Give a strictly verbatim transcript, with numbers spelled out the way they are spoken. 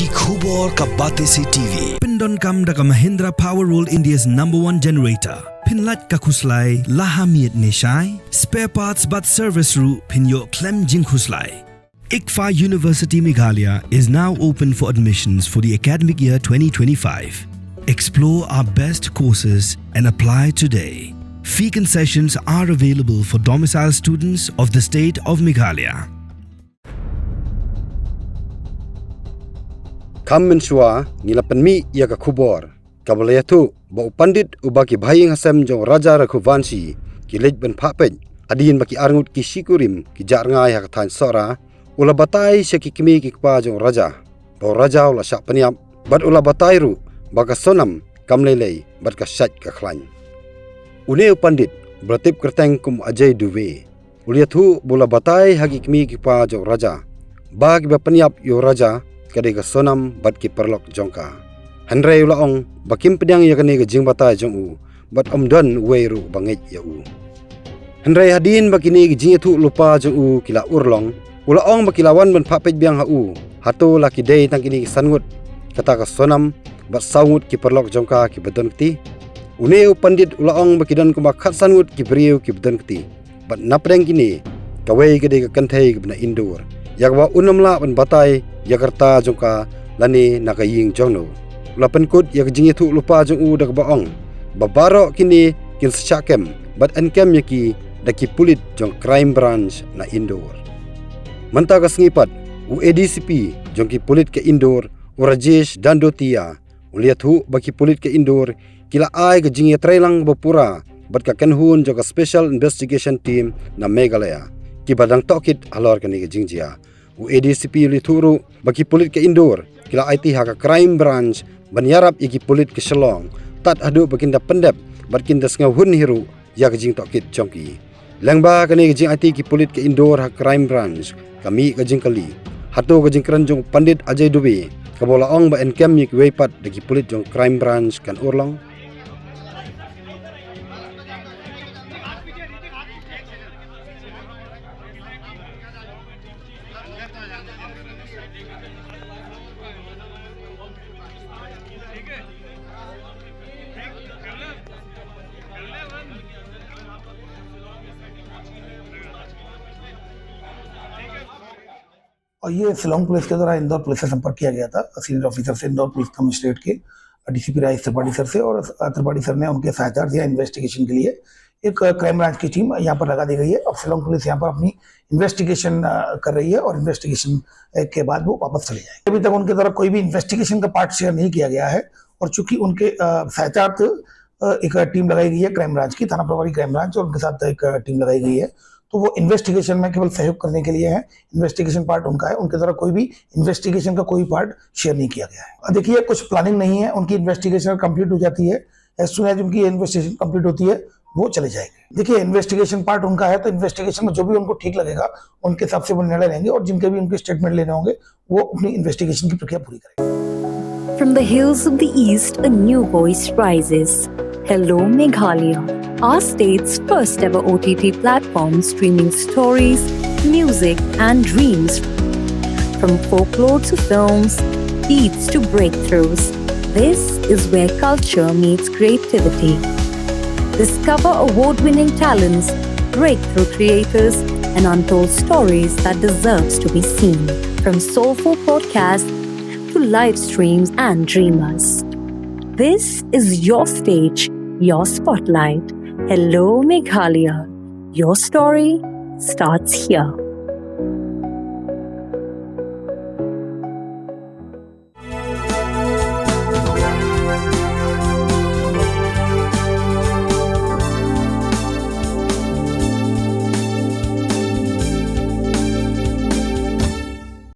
Ki khubor ka Batesi T V. Pyndonkam da ka Mahindra Power World, India's number one generator. Pynlait ka khuslai la ha miet ne shai. Spare parts bad service ruh phin ïoh khlem jingkhuslai. ICFAI University Meghalaya is now open for admissions for the academic year twenty twenty-five. Explore our best courses and apply today. Fee concessions are available for domicile students of the state of Meghalaya. Kham mynshuwa ngi la pynmih ïa ka khubor kaba la ïathuh ba u pandit uba ki bahaïing hasem jong Raja Raghuvanshi ki leit ban phah peit hadien ba ki arngut ki shikurim ki jah rngai ha ka thaiñ Sohra, u la batai sha ki kmie ki kpa jong u Raja ba u Raja u la shah pynïap, bad u la batai ruh ba ka Sonam kam lei lei bad ka shait ka khlaiñ. Une u pandit uba la tip kyrteng kum Ajay Dubey u la ïathuh ba u la batai ha ki kmie ki kpa jong u Raja ba kiba pynïap ïa u Raja ka dei ka Sonam bad ki paralok jong ka. Hynrei u la ong ba kim pdiang ïa kane ka jingbatai jong u bad ym don uwei ruh ba ngeit ïa u. Hynrei hadien ba kine ki jingïathuhlypa jong u ki la urlong, u la ong ba ki la wan ban phah peit biang ha u hato la ki dei tang kine ki san ngut, kata ka Sonam bad saw ngut ki paralok jong ka kiba don kti. Une u pandit u la ong ba ki don kumba khatsan ngut ki briew kiba don kti, bad napdeng kine kawei ka dei ka kynthei kaba na Indore ïa kaba un ym lah ban batai ïa ka rta jong ka lane na ka ïing jong no. U la pynkut ïa ka jingïathuhlypa jong u da kaba ong ba baroh kine kin sa shah kem bad enkem ïa ki da ki pulit jong Crime Branch na Indore. Mynta ka sngi pat, u A D C P jong ki pulit ka Indore, u Rajesh Dandotia, u la ïathuh ba ki pulit ka Indore ki la ai ka jingïatreilang ba pura bad ka kynhun jong ka Special Investigation Team na Meghalaya kiba dang tohkit halor kane ka jingjia. U A D C P u la ïathuh ruh ba ki pulit ka Indore ki la aiti ha ka Crime Branch ban ïarap ïa ki pulit ka Shillong tad haduh ba kin da pyndep bad kin da sngewhun hi ruh ïa ka jingtohkit jong ki. Lyngba kane ka jingaiti, ki pulit ka Indore ha Crime Branch ka mih ka jingkylli, hato ka jingkren jong u Pandit Ajay Dubey kaba u la ong ba enkem ïa kiwei pat da ki pulit jong Crime Branch kan urlong? और ये शिलोंग पुलिस के द्वारा इंदौर पुलिस से संपर्क किया गया था, सीनियर ऑफिसर से, इंदौर पुलिस कमिश्नरेट के डीसीपी राजेश त्रिपाठी सर से, और त्रिपाठी सर ने उनके सहायता दिया इन्वेस्टिगेशन के लिए। एक क्राइम ब्रांच की टीम यहाँ पर लगा दी गई है। अब शिलोंग पुलिस यहाँ पर अपनी इन्वेस्टिगेशन कर रही है और इन्वेस्टिगेशन के बाद वो वापस चले जाएंगे। अभी तक उनके द्वारा कोई भी इन्वेस्टिगेशन का पार्ट शेयर नहीं किया गया है, और चूंकि उनके सहायतार्थ एक टीम लगाई गई है क्राइम ब्रांच की, थाना प्रभारी क्राइम ब्रांच, और उनके साथ एक टीम लगाई गई है। तो वो इन्वेस्टिगेशन में केवल सहयोग करने के लिए है, इन्वेस्टिगेशन पार्ट उनका है, उनके द्वारा कोई भी इन्वेस्टिगेशन का कोई पार्ट शेयर नहीं किया गया है। देखिए, कुछ प्लानिंग नहीं है, उनकी इन्वेस्टिगेशन कंप्लीट हो जाती है, एज सुन एज उनकी इन्वेस्टिगेशन कंप्लीट होती है, वो चले जाएंगे। देखिए, इन्वेस्टिगेशन पार्ट उनका है, तो इन्वेस्टिगेशन में जो भी उनको ठीक लगेगा, उनके हिसाब से वो निर्णय लेंगे, और जिनके भी उनके स्टेटमेंट लेने होंगे, वो अपनी इन्वेस्टिगेशन की प्रक्रिया पूरी करेंगे। From the hills of the East, a new voice rises. Hello Meghalaya, our state's first ever O T T platform streaming stories, music, and dreams. From folklore to films, beats to breakthroughs, this is where culture meets creativity. Discover award winning talents, breakthrough creators, and untold stories that deserves to be seen. From soulful podcasts to live streams and dreamers, this is your stage, your spotlight. Hello Meghalaya. Your story starts here.